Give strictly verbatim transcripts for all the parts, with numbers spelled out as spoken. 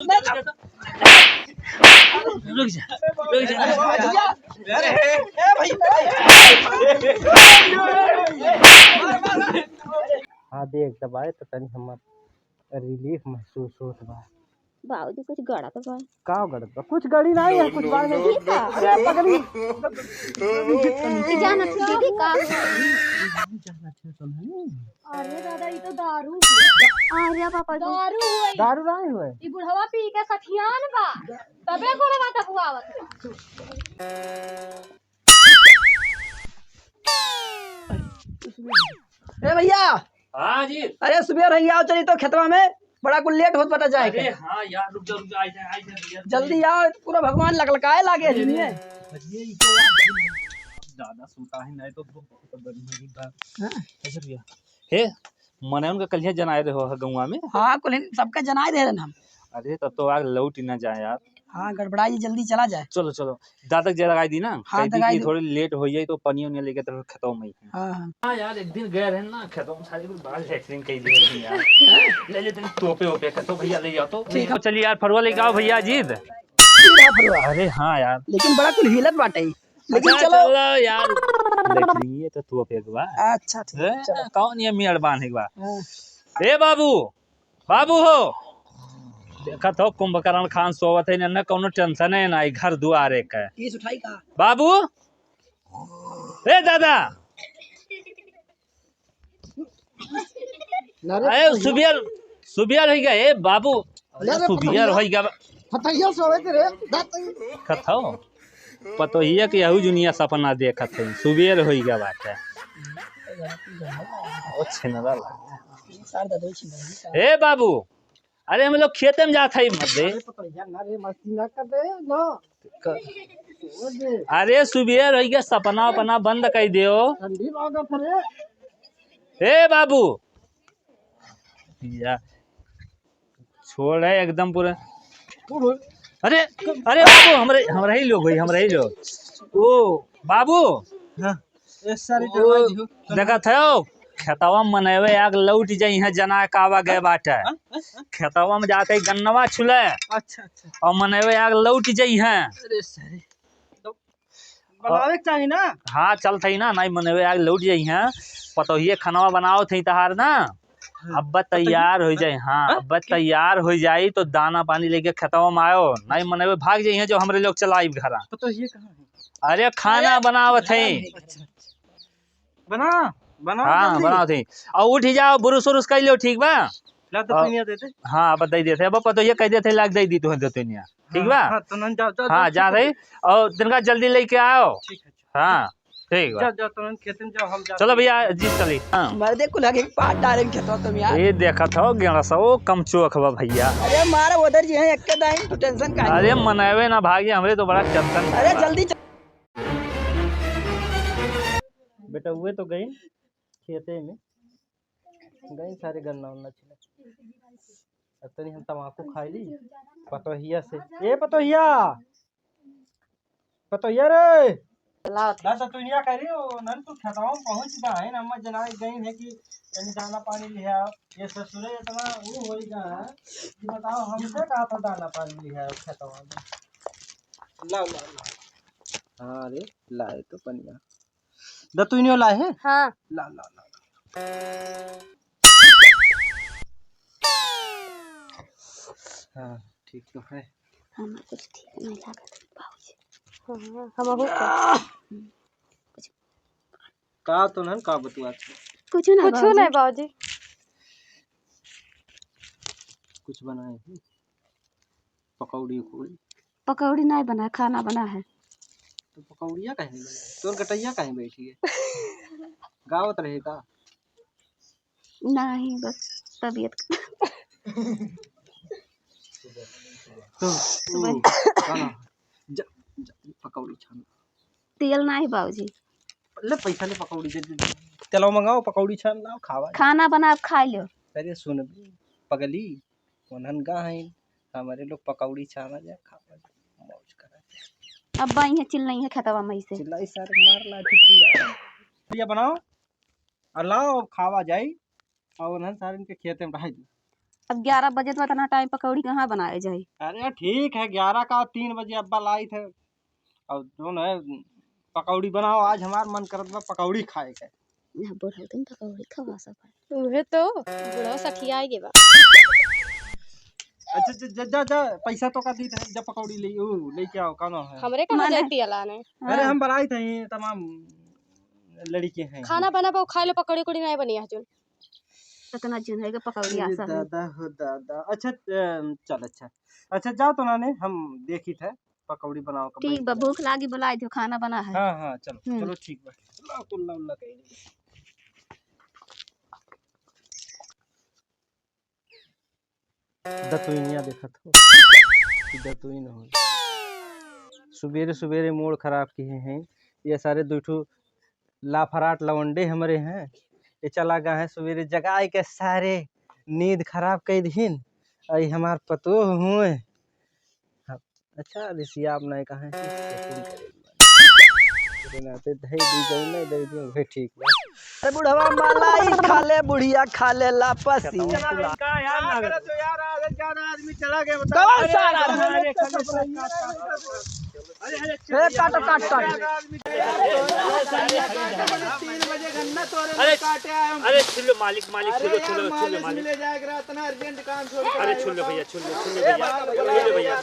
रुक जा, रुक जा। हाँ, देख दबाए तो तनी हमर relief महसूस होत बा। बाबूजी, कुछ गड़त बा। का गड़त बा? कुछ गड़ी नाही है, कुछ बात नहीं। ठीक बा। अरे पगली, ई जानत हो दीदी का? अरे दादा, ई तो दारू है। अरे पापा जी। दारू है। दारू नाही हुए। ई बुढ़वा पी के सठियान बा, तबे गोड़वा दबुआवत बा। ए भैया। हाँ जी। अरे सुबेर भैया, आओ चली तो खेतवा में, बड़ा कुल लेट होत बटा जाए अरे के। हाँ यार, रुक जा, रुक जा, आ जा, आ जा भैया। जल्दी आओ, पूरा भगवान लकलकाए लागे है दुनिया। अरे ई तो यार, दादा सुता है, नहीं तो बहुत बढ़िया ही बात। हाँ। कैसे भैया? हे, मने उनका कलिया जनाए रहे हो गौवा में? हाँ, कुल सबका जनाए रहे हम। अरे तब तो आग लौट ही ना जाए यार। हाँ, गड़बड़ाई, जल्दी चला जाए। चलो, चलो, दादा के जरा लगाई दी ना, हाँ, कह दी लगाई कि दो। थोड़ी लेट हो जाई तो पनिया उनिया लेके तो खेतवा में ही है। हाँ, हाँ। हाँ यार, एक दिन गए रहे ना खेतवा में, सारी कुल बड़ा लेटरिन कह दिए रहे यार। ले ले तनी तोपे ओपे के तो भैया ले जाओ तो। ठीक है। चलिए यार, फरुआ लेके आओ भैया अजीत। ठीक है, फरुआ। अरे हाँ यार। लेकिन बड़ा कुल हिलत बाटे। लेकिन अच्छा, चलो। चलो यार। लेटरिन ये तो तोपे के बा। अच्छा, ठीक है, ए, चलो। कौन ये मेड़ बांधे के बा? हाँ। ए बाबू, बाबू हो, देखत हो कुंभकर्ण खान सोवत है, इन्हें कौनो टेंशन है ना, घर दुआरे का। केस उठाई का? बाबू, ए दादा, ना रे, अरे सुबियर, सुबियर होई गया, ए बाबू, अरे सुबियर होई गया। हथैया सोवे के रे, दांत। कथो, पतोहिया के यहू जुनिया सपना देखत है, सुबेर होई गया बाटे। ओ छिनरा ला। ए बाबू, अरे हम लोग खेते में जात हई, मत दे। अरे पतोहिया ना रे, मस्ती ना कर दे, ना। क-, अरे सुबेर होई गया, सपना वपना बंद कर दियो। ठंडी लागत है रे। ए बाबू, या, छोड़ है एकदम पूरा। अरे, अरे बाबू, हमरे, हमरा ही लोग होई, हमरा ही लोग। ओ, बाबू। हाँ, ए सारे ओ, डरवाई जी हो। देखत है ओ, खेतवा में मनवे आग लौट जाई है, जना कावा गए बाटे। हाँ, हाँ, हाँ। खेतवा में जाके गन्नवा छुले। अच्छा, अच्छा। और मनवे आग लौट जाई है। अरे सारे। तो बनावे के चाही ना। हाँ, चलत हई ना, नाई मनवे आग लौट जाई हैं। पतोहिए खनवा बनावत हई तहार ना। हाँ। अब तैयार हो जाए, हाँ, हाँ? अब तैयार हो जाई तो दाना पानी लेके खेतवा में आयो, नाई मनवे भाग जाई हैं जो हमरे लोग चलाइब घरा। पतोहिए कहाँ है? अरे खाना बनावत हई। अच्छा, अच्छा। बना, बना हाँ, जल्दी। बनावत हई। और उठ जाओ, बुरुस उरुस कर लियो, ठीक बा? ला तो और पनिया दे दे। हाँ, अब दे देते, अब पतोहिए कह देते, लाग दे दी तुहन दो तीनिया। ठीक बा? हाँ, तो नन जाओ, जाओ, हाँ, जाओ, जा ठीक है। रही। और तिनका जल्दी लेके आओ। ठीक है, ठीक। हाँ, ठीक बा। जाओ, जाओ, तो नन खेत में जाओ, हम जाते चलो हैं। भैया, जी चली। हाँ। मर्दे कुल आगे पाट डालेंगे खेतवा तुम यार। ये देखत हो, गेड़ा सा, वो कम चोख बा भैया। अरे मारा उधर जी है, एक के दाई, तू tension काहे अरे लेत हो? मनावे ना भाग्य, हमरे तो बड़ा tension अरे बा। जल्दी चल। बेटा, उहे तो गई खेते में। गई सारे गन्ना उन्ना छिले। अब तनी हम तमाकू खाई ली। पतोहिया से, ए पतोहिया, पतोहिया रे। लाओ। ना तो तू इनिया कह रही हो, नन तू खेतवा में पहुंच गए हैं, अम्मा जना गई है कि तनी दाना पानी लिया। ये ससुरे इतना वो हो गया है कि बताओ, हमसे कहा था दाना पानी लिया खेतवा में। लाओ, लाओ, लाओ। हाँ रे, लाए तो पनिया। दतुइनियो लाए है? हाँ। ला, ला, ला, ला। हाँ, ठीक तो है। हमार कुछ ठीक नहीं लागत, बाबूजी। हाँ, हमहू का। का तो नन का बतुआ था? कुछ ना, कुछ बाबूजी। नहीं, बाबूजी। कुछ बनाए हैं? पकौड़ी उकौड़ी? पकौड़ी नहीं बना, खाना बना है। तो पकौड़िया काहे नहीं बना? तोर गटैया काहे बैठी है? गावत रहे का? नहीं, बस तबीयत। तो, सुबह। ऊ, का ना? जा, जा, पकौड़ी छान। तेल नहीं बाबूजी। ले पैसा ले, पकौड़ी दे दे। तेलवा मंगाओ, पकौड़ी छान लाओ, खावा। खाना बना, खा लो। अरे सुन बे, पगली, कोनहन गा हईन, हमरे लोग पकौड़ी छाना जाए, खावा जाए, मौज करा जाए। अब बाई है, चिल्लाई है खेतवा में से। चिल्लाई सारे, मार लाठी की यार। ये बनाओ, और लाओ, खावा जाई, और उन्हन सारे इनके खेते में रह दी। अब ग्यारह बजे तो इतना टाइम पकौड़ी कहाँ बनाए जाए? अरे ठीक है, ग्यारह का, तीन बजे अब्बा लाई थे। और जो है, पकौड़ी बनाओ, आज हमार मन करत बा पकौड़ी खाए के। ना बुढ़ऊ तुम पकौड़ी खवा सब। उहे तो, बुढ़ऊ सठियाए गे बा। अच्छा, जा, जा, जा, जा, पैसा तो का दी थे, जा पकौड़ी ले, ओ, लेके आओ, का नाम है? हमरे कहाँ माने जाती अलाने? अरे, हाँ। हम बनाई थे, ये तमाम लड़के हैं। खाना बनाबो, खाए लो, पकौड़ी उकौड़ी नहीं बनी है जो। इतना जन है कि पकौड़ी अरे आसा है। दादा हो दादा। अच्छा, अ, चल, अच्छा। अच्छा, जाओ तो नाने, हम देखी थे, पकौड़ी बनाओ के ठीक बैठ बा, जाओ। भूख लागी, बुलाई दियो, खाना बना है। हाँ, हाँ, चलो, हम्म। चलो, ठीक बा। लाओ, कुल्ला उल्ला कहीं। दतुइनिया देखत हो कि दतुइन हो। सुबेरे सुबेरे मूड खराब किहे हैं। ये सारे दुइ ठो लाफराट लवंडे हमरे हैं। ये चला गा है सुबेरे जगाए के सारे नींद खराब कइ दिहिन। अई हमार पतोह हुए। हाँ, अच्छा, रिसिया आप नहीं कहा है कि setting करे के बा। तेरे नाते धई दी जाऊ, नहीं दे दी, वह ठीक बा। अरे बुढ़वा मलाई खा ले, बुढ़िया खा ले लापसी। चला, इनका यार, का करत हो यार, अरे ज्यादा आदमी चला गया, बताओ। कौन अरे, सारा? अरे, अरे, अरे, अरे, ए, काट, काट, काट। तीन बजे गन्ना तोड़े अरे, काटे आए हम। अरे, छुल्लो मालिक, मालिक, अरे छुल्लो, यार, छुल्लो, छुल्लो मालिश मालिक। मिले जाए, इतना urgent काम छोड़ के अरे, आए छुल्लो बताओ। भैया, छुल्लो, छुल्लो ए, भैया, बाप रे, छुल्लो भैया, बाप रे,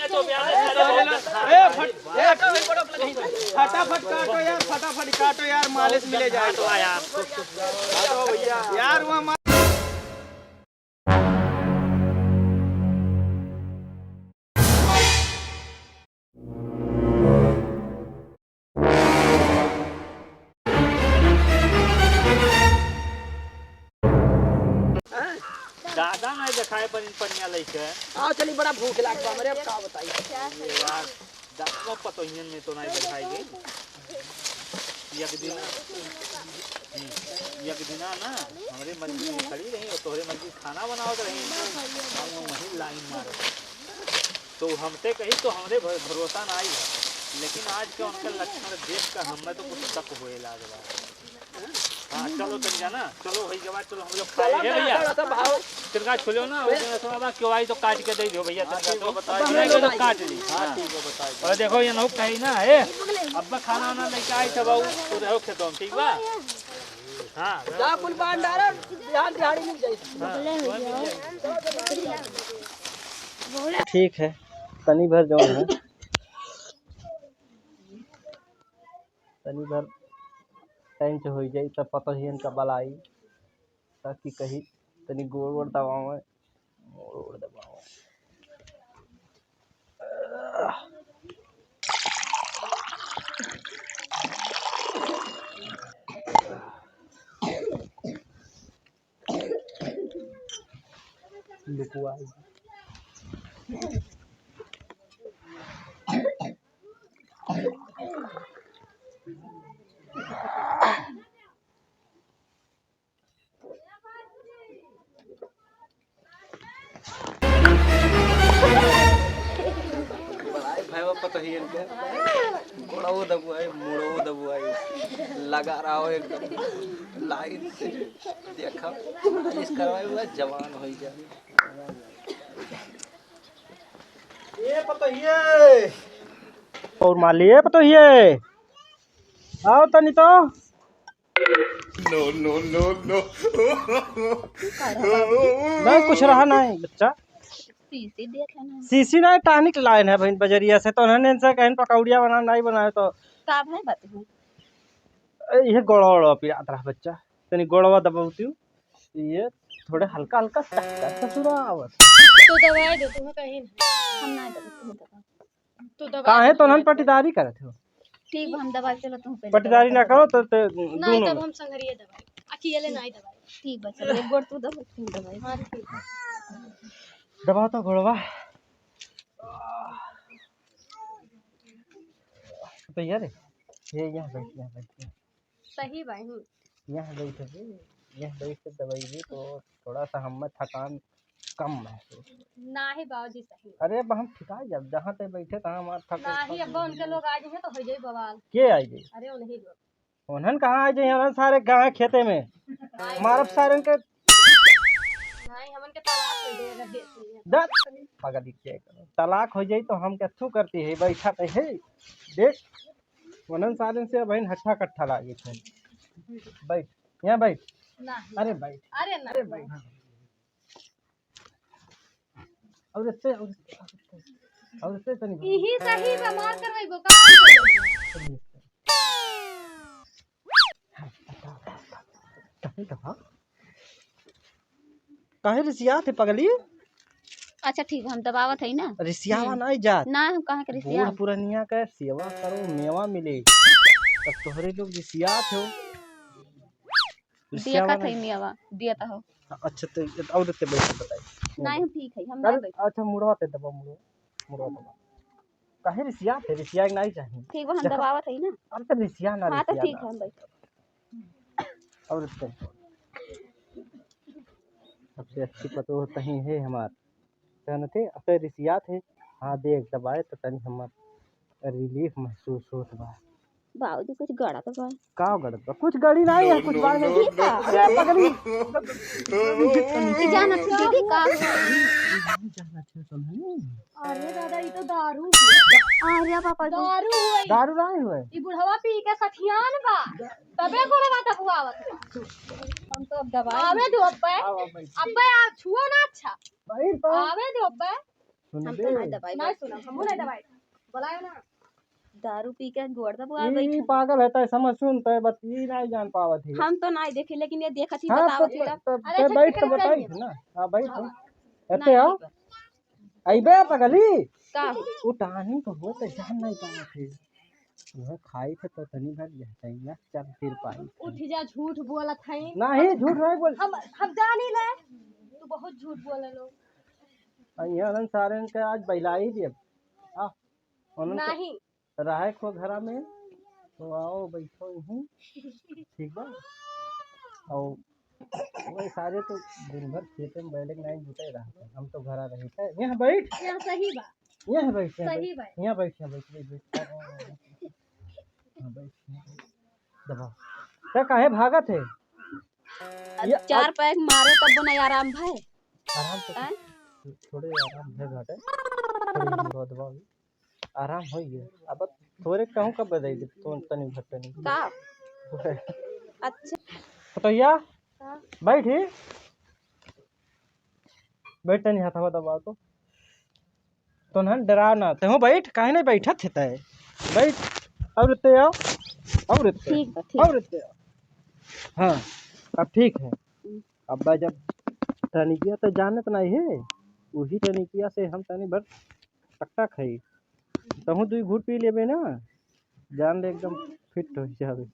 छुल्लो। ए, फट-, ए, फटाफट काटो यार, फटाफट काटो यार, मालिश मिले जाए। काटो यार। यार, वो हमारे दादा नहीं देखाए बनिन पनिया लइके। आओ चली, बड़ा भूख लाग बा हमरे, अब का बताई। ये यार, दादा पतोहियन में तो नहीं देखाई गई। एक दिन, हम्म, एक दिना ना, हमरे मर्जी में खड़ी रही और तोहरे मर्जी खाना बनावत रही। हम वहीं लाइन मारत। तो हमसे कही तो हमरे भर-, भरोसा ना आई है, लेकिन आज के उनका लक्षण देख के हमें तो कुछ शक होए लाग रहा है। हाँ, चलो तनी जाना, चलो भाई जवान, चलो हम लोग खाए। चलो, ए भैया, चलो, सब भाव। तिनका छुलो ना, वो दिन सब अब क्यों आई तो काट के दे दो भैया, हाँ, तिनका ठीक तो। है, बताइए। नहीं तो काट ली। हाँ, हाँ। ठीक है, बताइए। और देखो ये नहुक कहीं ना है, अब खाना वाना लेके आई सब, आओ, तो रहो खेतों में, ठीक बा? हाँ, जा कुल बांध डालो, बिहान दिहाड़ी मिल जाई। हाँ। ठीक है, तनी भर जौन है, तनी भर टाइम से होइ जाई, तब पतोहियन का बलाई, ताकि कहीं तनी गोड़ वोड़ दबावे, गोड़ वोड़ दबावे। लुकवाई। बड़ाई भैया पतोहियन के। गोड़वो दबुआई, मुड़वो दबुआई। लगा रहो एकदम लाइन से। देखा, मालिश करवाई हुआ जवान होइ जाए। ए पतोहिए। और माली, ए पतोहिए। आओ तनी तो। No, no, no, no। नहीं, कुछ रहा नहीं, बच्चा। शीशी देत है ना। शीशी नहीं, टॉनिक लाइन है बहिन बजरिया से, तो उन्होंने इनसे कहीं पकौड़िया बना, नहीं बनाए तो। का भाई बात है? ए, ये गोड़वा, गोड़वा पिरात रहा बच्चा, तनी गोड़वा दबावती हूँ, ये थोड़े हल्का, हल्का चक्कर ससुरा आवत। तू दवाई दे, तुम्हें कहीं नहीं। हम ना दबाई, तुम्हें दबाई। तू दवाई काहे दे, तो हम तुम्हें पटीदारी करत हो? ठीक बा, हम दवाई, चलो तुम पहले पटीदारी दवाई ना करो। करो तो, तो नहीं, दोनों तब में। हम संगरिया दवाई, अकेले नहीं दवाई। ठीक बा, चलो, एक गोड़ तू दबा, तू दवाई। हाँ, ठीक है। दबाओ तो गोड़वा। तो यार, ये यहाँ बैठ, यहाँ बैठ, यहाँ। सही बा, हम्म। यहाँ बैठ, यहाँ बैठ के दवाई ली तो थोड़ा सा हमें थकान कम महसूस। नाही बाबूजी, सही। अरे, अब हम ठिकाए जाब, जहाँ ते बैठे, तहाँ हमार थक नाही, अब उनके लोग आ जाइए तो हो जाई बवाल। के आई जाई? अरे, उन्हीं लोग। उन्हन कहाँ आई जाई? उन्हन सारे गाँव खेते में। आई मारब जाई। सारन के। नहीं, हमन के तलाक हो जाए, अगर देख लिया। दस पगली के करो। तलाक हो जाई तो हम क्या थू करती है, बैठा तो है। देख, वनन सालन से बहन हट्ठा कट्ठा लागे थे। बैठ, यहाँ बैठ। नहीं। अरे बैठ। अरे ना। अरे बैठ। और इससे, और इससे, और इससे तनी यही सही बा, मार करवाइबो का? कहीं दबा, काहे रिसियात है पगली? अच्छा ठीक, हम दबावत है ना। रिसियावा हम्म। नहीं जात। ना, हम कहाँ के रिसिया? बूढ़ पुरनिया के सेवा करो, मेवा मिले। तब तोहरे लोग रिसियात हो। रिसियावा देखत है नहीं। मेवा, दिया तो हो। अच्छा, तो और ते बैठ बताई। नहीं, हम ठीक है, हम अरे, नहीं बैठ। अच्छा, मुड़वा ते दबा, मुड़वा, मुड़वा दबा। काहे रिसियात है? रिसिया के नहीं चाहिए। ठीक बा, हम देखा, दबावत है ना। अब तो रिसिया ना, हाँ, तो रिसिया ठीक ना। है, हम बैठ। और इससे सबसे अच्छी पतोह तहीं है हमार। जानते, अब तो रिसियात है। हाँ, देख दबाए तो तनी हमार relief महसूस होत बा। बाबूजी, कुछ गड़त बा। का गड़त बा? कुछ गड़ी नहीं है, कुछ बात नहीं। ठीक बा। अरे पगली। ई जानत हो दीदी का? जानत हो तुम, है? अरे दादा, ई तो दारू है। अरे बाबा रे। दारू है। दारू नहीं हुए। ई बुढ़वा पी के सठियान बा। तबे गोड़वा दबुआवत बा। हम तो अब दवाई आवे दो अब्बे। आओ, आओ, बैठ। अब्बे आ छुओ ना अच्छा। बैठ, बैठ। आवे दो अब्बे। सुन हम बे। तो नहीं दवाई नहीं बैठ। सुना, हमहू नहीं दवाई। बुलायो ना। दारू पी के गोड़ दबुआ ई बैठे। पागल है, तय समझ सुन, तय बत-, ई नहीं जान पावत है। हम तो नहीं देखी, लेकिन ये देखत ही हाँ, बतावत तो, ही। तो, अरे, तय अच्छा, बैठ ठीक तो है, बताई चलिए। ना। हाँ, बैठ। हाँ। एते नहीं, आओ। ठीक बा। अइबे पगली। का? उ टहनी तो होत जान नहीं पावत है। वह खाई थे तो तनी भर यह चाहिए, चल फिर पाई। उठ जा, झूठ बोलत है। नहीं, झूठ नहीं बोल। हम, हम जानी ले, तू बहुत झूठ बोले लो। आ, यहाँ सारे इनके आज बहिलाई दिए। आ, उन्होंने तो नहीं। रहे को घरा में, तो आओ बैठो यहीं, ठीक बा? और वही सारे तो दिन भर खेते में बैले के नाई जुटे रहते हैं। हम तो घरा रही थे। यहाँ बैठ। यहाँ सही बा। यहाँ बैठ, यहाँ सही बैठ। बा। यहाँ बैठ, यहाँ बैठ, बैठ, बैठ। हाँ, बैठ, यहाँ बैठ। दबाओ। क्या काहे भागत है? अब ये चार अब पैग मारे तब ना आराम भाई। आराम से हैं? थोड़े आराम है घाटे। थोड़े दबाओ, दबाओ। आराम होइ गया। अब थोड़े कहूँ का बजाई दे, तो तनी भर तनी। का? अच्छा। पतोहिया, हाँ। बैठी। बैठ तनी, हाथवा दबा तो। तो ना डरा ना, ते हो बैठ, काहे नहीं बैठत है तय? बैठ, और ते आओ, और ते, ठीक बा, ठीक। और ते आओ। हाँ, अब ठीक है। हम्म। अब जब टनिकिया तो जानत नहीं है, वही टनिकिया से हम तनी भर टकटक है। तहूँ दुई घूट पी लेबे ना, जान ले एकदम फिट हो जाबे।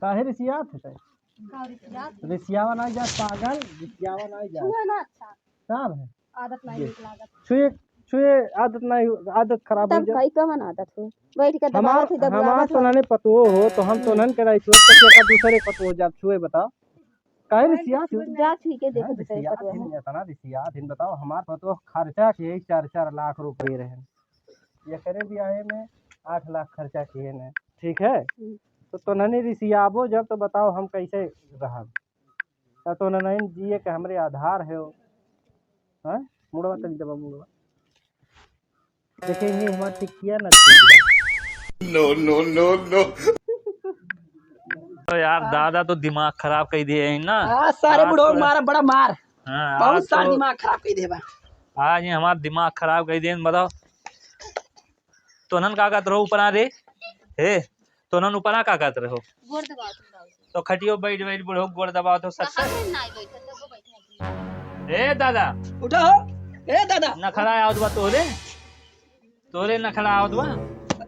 काहे रिसियात है तय? का रिसियात है? रिसियावा ना जा पागल, रिसियावा ना जा। छुए ना अच्छा। का है? आदत नहीं ये। नीक लागत। छुए, छुए आदत नहीं, आदत खराब हो तब जा। भाई कवन आदत हो? बैठ के हमार, दबावत ही, दबावत हमार तो ही। नाने पतोह हो, तो हम तो हम्म। नन के नहीं छुए, तो क्या दूसरे पतोह जाब छुए बताओ? काहे रिसियात हो? जा छुई के देखो हाँ, दूसरे रिसियात पतोह ही है। नहीं, इतना रिसियात ही बताओ, हमार पतोह खर्चा के ही चार चार लाख रुपए रहे। एकरे बियाहे में आठ लाख खर्चा किए ने, ठीक है? हम्म। तो तोनहनी रिसियाबो जब, तो बताओ हम कैसे रहब? तो तोनहनी जिए के हमरे आधार है हो। हाँ? मुड़वा तनी दबा, मुड़वा। देखे, ये हमार टिकिया ना छूटे। No, no, no, no। तो यार, दादा तो दिमाग खराब कर दिए हैं ना। हाँ, सारे आज बुढ़ो तो मारा बड़ा मार। हाँ, बहुत आज सारा तो दिमाग खराब कर दिए बा। आज ये हमार दिमाग खराब कर दिए, बताओ। तोनन का कहत रहो ऊपर आ रे? हे, तोनन ऊपर आ का कहत रहो? गोड़ दबाओ, तुम दबाओ। तो खटियो बैठ बैठ बुढ़ो गोड़ दबाओ तो सच कहाँ सच। में नाई बैठे, तब वो बैठे हैं। ए दादा। उठो हो। ए दादा। नखरा आवत बा तोरे। तोरे नखरा आवत बा।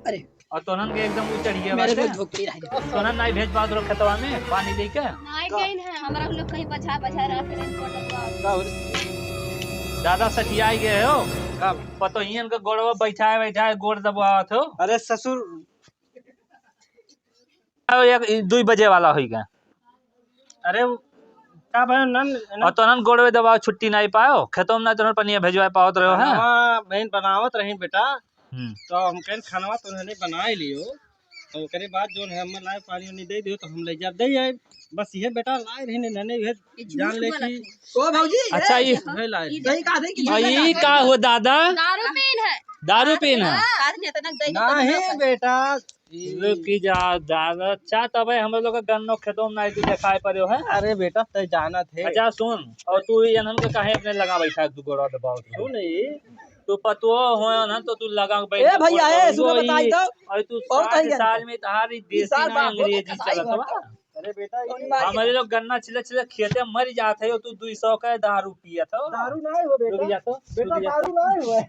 अरे। और तोनन के एकदम ऊ चढ़िए मेरे बाटे। को झोंकती रह गई। तोनन नाई भेज पावत रहो खेतवा में पानी लेके। नाई का? गइन है, हमरा लोग कहीं बचा बचा रहा फिर इनको डरवा। का हो रे? दादा सठियाई गए हो। का? पतोहियन के गोड़वा बैठाए बैठाए गोड़ दबावत हो। अरे ससुर। आओ, एक, ई दुई बजे वाला होई गया। अरे, का भाई, नन, नन और तोनन गोड़वे दबाओ, छुट्टी नहीं पाओ, खेतों में ना तोनन पनिया भेजवा पावत रहो, हैं? खानवा बहन बनावत रही बेटा, हम्म। तो हम कहन खानवा तो उन्होंने बना ही लियो। ओकरे बाद जौन है, हम लाए पानी उनी दे दियो, तो हम ले जा दे आए। बस ये बेटा लाए रही ने, नने ये ये झूठ जान ले बोलत कि है। ओ भौजी, अच्छा, ये ये है लाए। ये दही का दही की और झूठ ये बोलत है। का हो दादा? दारू पीन है। दारू पीन है? हाँ, आज ने इतना दही का नहीं बनता है। बेटा, रुकी जा, दादा, अच्छा, तबे हम लोग का गन्नो खेतों में नहीं तू देखाए पड़े हो, हैं? अरे बेटा, तै जानत है। अच्छा, सुन, और तू ये इन्हन के काहे अपने लगा बैठा है, तू गोड़ा दबाओ तू? सुन, ये तू पतुआ हो ना, तो तू लगा बैठ ए भैया, ए, सुनो, बताई दो। और तू और साठ कहीं साल जाने में तहारी ई देसी साल ना बा, हो अंग्रेजी गया, चलत बा। अरे बेटा, ये हमारे लोग गन्ना छिले छिले खेते मर जात है, तू दुई सौ का दारू पियत हो। दारू नहीं हो बेटा। रुक जा तो, बेटा, रुक जा। दारू नहीं हो।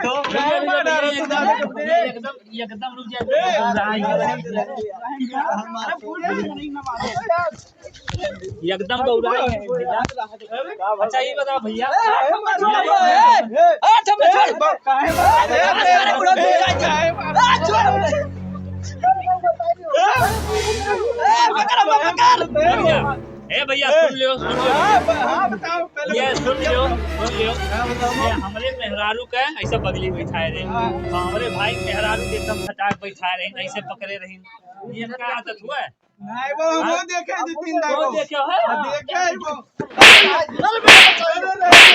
तो, एकदम, एकदम, एकदम रुक जा। एकदम बौराई है भैया। अच्छा, ये बता भैया। ए, ए, ए, ए, ए, ए, अरे, अरे, अरे, ए, भैया, सुन लियो, सुन लियो। ये सुन लियो, सुन लियो। ये हमरे मेहरारू का ऐसे बगली बैठाए रहे। हमरे भाई मेहरारू के एकदम सटाक बैठाए रहे, ऐसे पकड़े रहे। ये का आदत हुआ है? नहीं, वो, वो हाँ? देखे जितिन दाई वो वो। देखे हो? हाँ, देखे है वो। अरे, अरे, अरे, अरे, अरे,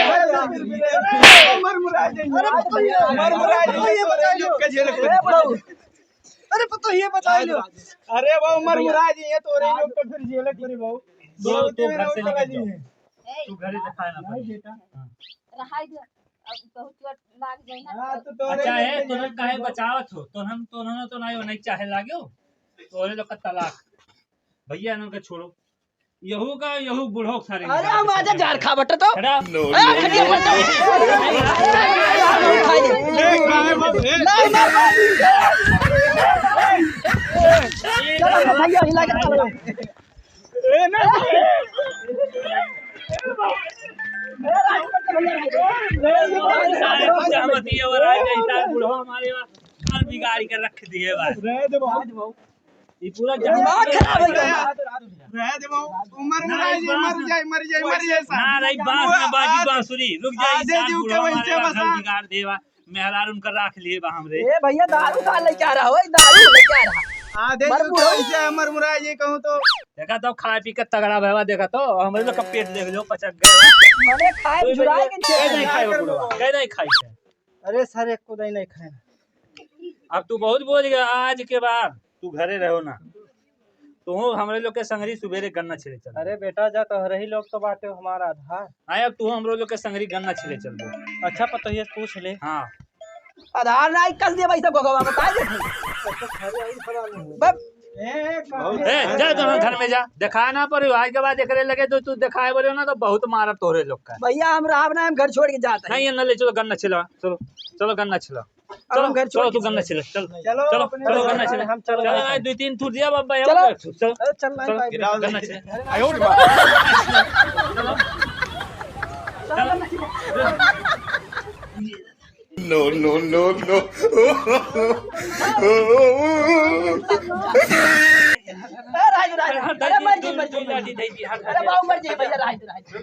अरे, मर मुराई जाएंगे। अरे, मर मुराई जाएंगे। ये बताइए। के झेले ए, बड़ऊ। अरे, पतो ये बताइए। अरे, वो मर मुराई जाएंगे, तो रे लोग तो फिर झेले करी वो। दो तो घर से निकल जाओ। तू घरे दिखाए ना भाई। बेटा। हाँ। रहाई दे। अब बहुत चोट लाग जाए ना। हाँ, तो तोरे अच्छा है, लोग तोरे काहे बचावत हो? तो हम, तो हम तो नहीं, नहीं चाहे लाग्यो। तोरे लोग का तलाक। भैया, इनका छोड़ो। यहू का, यहू बूढ़ो सारे अरे, निकाल हम के आजा फेंक जार दे। खा बटे तो। हटा। ए, खटिया पर तो। ए, खाए बाप, ए। नहीं, नहीं, नहीं। चलो, भैया, हिला के चलो। ए, नहीं। सारे कुछ हमती है और आ गए, इतना बूढ़ो हमारे घर बिगाड़ के रख दिए बा। रहे दे बाबू। ये पूरा दिमाग खराब है क्या? रहे दे बाबू। उमर ना, मुराई जी, बांस मर ना। जाए, मर जाए, मर जाए साहब। ना, रही बांस ना बाजी बांसुरी। रुक जा, आधे इंसान जीव के बूढ़ा वैसे हमारे बसा। घर बिगाड़ देवा। मेहरारू उनका राख लिए बा हमरे। ए भैया, दारू का लेके आ रहा हो? दारू लेके आ रहा। आधे मर जीव के मुराई। वैसे मर मुराई जी कहूँ तो। देखा तो खाए पी के तगड़ा भवा, देखा तो हमरे लोग का पेट देख लो, पचक गए। मने खाए कोई झुराए भैया, के कह नहीं खाए वो बुढ़वा, कह नहीं खाई है। अरे सर, एक को दही नहीं खाए। अब तू बहुत बोल गया, आज के बाद तू घरे रहो ना। तू हमरे लोग के संगरी सुबेरे गन्ना छिले चल। अरे बेटा, जा तोहरे ही लोग तो बाटे हमारा आधार। आए, अब तू हमरे लोग के संगरी गन्ना छिले चल दे। अच्छा, पतोहिया से पूछ ले। हाँ। आधार ना कस दे भाई, सब गोगवा बता दे। बस। ए, जा तो घर में जा, दिखाए ना पड़े। आज के बाद एकरे लगे तो तू दिखाए बोले ना तो बहुत मारब तोहरे लोग का। भैया, हम रहब ना, हम घर छोड़ के जात है। नहीं, ये ना ले चलो, गन्ना छिला, चलो, चलो गन्ना छिला। अब चलो, हम घर छोड़ चलो, के तू गन्ना छिला, चल। चलो, चलो, अपने चलो, घर गन्ना में छिला। हम चलो। चलो, नहीं, दो तीन ठूर दिया बाबा, चलो। चलो। अरे, चल, नहीं चलो, पाएंगे। गन्ना छिला। आयो रे बाप। चलो। No, no, no, no। ए, राजू, राजू। अरे, मर गई, मर गई, मर गई। अरे, बाबू, मर गई, भैया, राजू, राजू।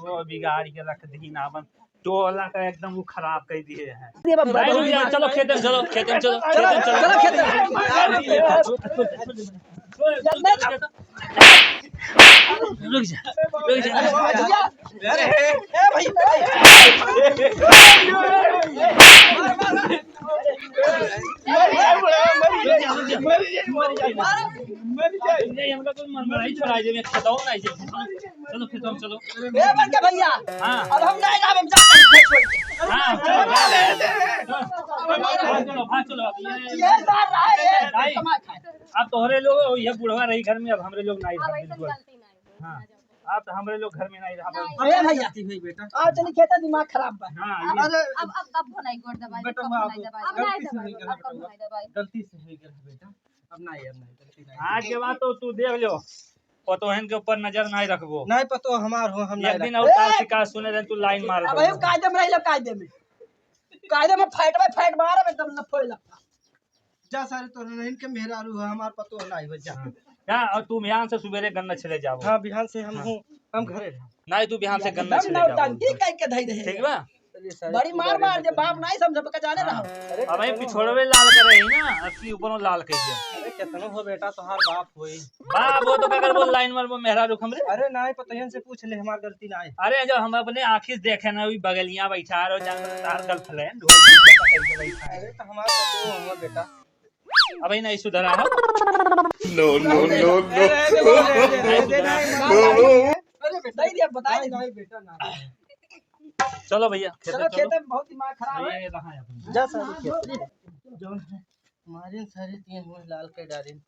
वो बिगाड़ के रख दी ना, अपन टोला का एकदम वो खराब कर दिए हैं। ये बाबू, भाई, रुक जा, चलो खेते में चलो, खेते में चलो, चलो, खेते में चलो। चलो, खेते में। रुक जा, रुक जा। अरे, ए भाई, ये इनका कोई मन बनाई छोड़ा दे, मैं खेतों में नहीं जाऊँ। चलो, खेतों में चलो। ए बंटे भैया, हाँ। अब हम नहीं जाब, हम जाते हैं खेत छोड़ के। हाँ, चलो, चलो, चलो, हाँ, चलो, अब ये ये बार रहा है, ये भाई, कमा खाए। अब तोहरे लोग, ये बुढ़वा रही घर में, अब हमरे लोग नहीं अब रहा, ऐसन बिल्कुल। गलती नहीं। हाँ। आप तो हमरे लोग घर में नहीं रहा। नहीं। अरे भैया, जाती हुई बेटा। आओ चली खेता, दिमाग खराब बा। हाँ, अब, ये अब, अब, अब वो नहीं गोड़ दबाई, बेटा, अब वो नहीं दबाई। अब नहीं गलती से दबाई, हुई गलती अब से। नहीं दबाई। गलती से हुई गलती बेटा। अब नहीं, अब नहीं, गलती नहीं। आज के बाद तो तू देख लो, पतोहन के ऊपर नजर नहीं रखबो। नहीं, पतोह हमार हो, हम एक नहीं दिन रखब। और तार ए! शिकायत सुने रहे, तू लाइन मार अब दे। हम कायदे में रह लो, कायदे में। कायदे में फाइट में फाइट मारब, एकदम न फोड़ लगता। जा सारे, तोहरे नहीं के मेहरारू है, हमार पतोह नहीं हो, जा। हाँ। जा, और तू बिहान से सुबेरे गन्ना छिले जाओ। हाँ, बिहान से हम हाँ। हूँ, हम घरे रहो। नहीं, तू बिहान से गन्ना एकदम छिले जाओ। नौटंकी कह के धई रहे। ठीक बा? बड़ी मार मार दे, बाप नाहीं समझब का जाने रहो। अरे अब भाई पिछोड़वे लाल कर रही ना, असली ऊपरों लाल कर दिया। अरे कितनो हो बेटा, तोहार बाप होई। बाप हो तो का करबो, लाइन मारबो मेहरारू हमरे। अरे नाहीं, पतोहियन से पूछ ले, हमार गलती नाहीं। अरे जब हम अपने आँखी से देखे ना, वही बगलिया बैठा रहो, जान तार गर्लफ्रेंड हो, कैसे बैठा है। अरे तो हमार पतो हो बेटा। अबे नहीं सुधरा हो। No, no, no, no। अरे बेटा, नहीं दिया, बताई दे। नहीं बेटा, ना। चलो भैया, खेते चलो, चलो। खेते में बहुत दिमाग खराब है। ये रहा है अपन। जा सारे खेत। जौन है, मारिन सारे तीन हुए लाल के डारिन।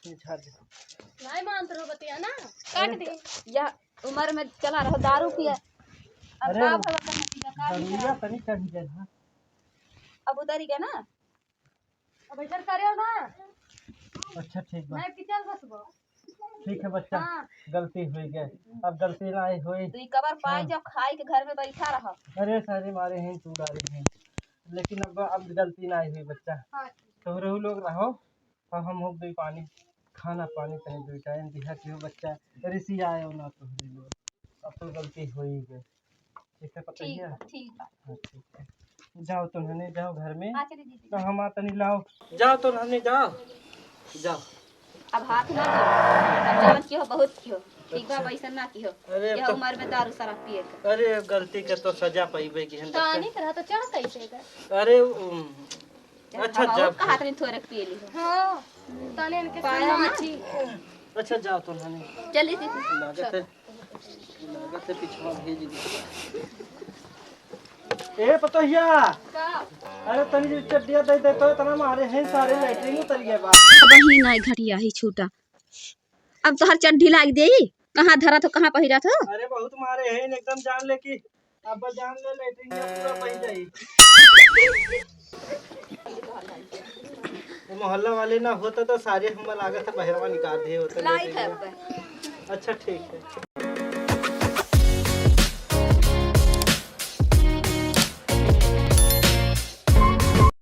ये झाड़ दे। नहीं मानत रहो बतिया ना, काट दे। या उम्र में चला रहो दारू पिया। अब अरे, का भला करना सीधा, का भी दरुइया करा। तनी चढ़ गया, हाँ। अब उतरी गया ना। अब इधर करे हो ना। अच्छा, ठीक बा। नहीं, पिचल बस बा। ठीक है बच्चा, हाँ। गलती हुई गए, अब गलती ना होई। दुई कबर पाई हाँ। जो खाई के घर में बैठा रहा। अरे सारे मारे हैं, तू डारे हैं, लेकिन अब, अब गलती ना हुई बच्चा। हाँ, ठीक। तो रहू लोग रहो, और हम हो गई पानी, खाना पानी तनी दुई टाइम दिहा किहो बच्चा, रिसी आए हो ना तो हम लोग। अब तो गलती हो ही गई। ठीक है, पता ही ठीक है। बा, ठीक बा। हाँ, ठीक है। जाओ तुन्हने, जाओ घर में। हाँ, चली दीदी। तो हम आ तनी लाओ। जाओ तुन्हने, जाओ। जाओ। अब हाथ ना दो। अब जवन किहो, बहुत किहो। ठीक बा, अच्छा। वैसन ना किहो। अरे, यह तो उम्र में दारू शराब पिए के। अरे, गलती के तो सजा पाइबे की हम। तानी तरह तो चढ़ कैसे गए? अरे, उम, अच्छा, हम जब कहा तनी थोड़े पिए ली हो। हाँ, तने इनके पाया ना। अच्छा, जाओ तुन्हने। चली दीदी। लागत है। लागत है पिछवा भेज दी। ए पतोहिया, का? अरे तनी जे चड्डिया दे दे तो, इतना मारे हैं सारे, लैट्रिन उतर गया बा। अब ही नहीं घटिया ही छूटा। अब तोहर चड्ढी लाग देई, कहाँ धरत हो, कहाँ पहिरत हो? अरे बहुत मारे हैं, एकदम जान ले कि अब जान ले, लैट्रिन में पूरा बह जाई। वो मोहल्ला वाले ना होता तो सारे हम लागत है बहरवा निकाल दिए होते लाई लैट्रिन है में। अब। अच्छा ठीक है।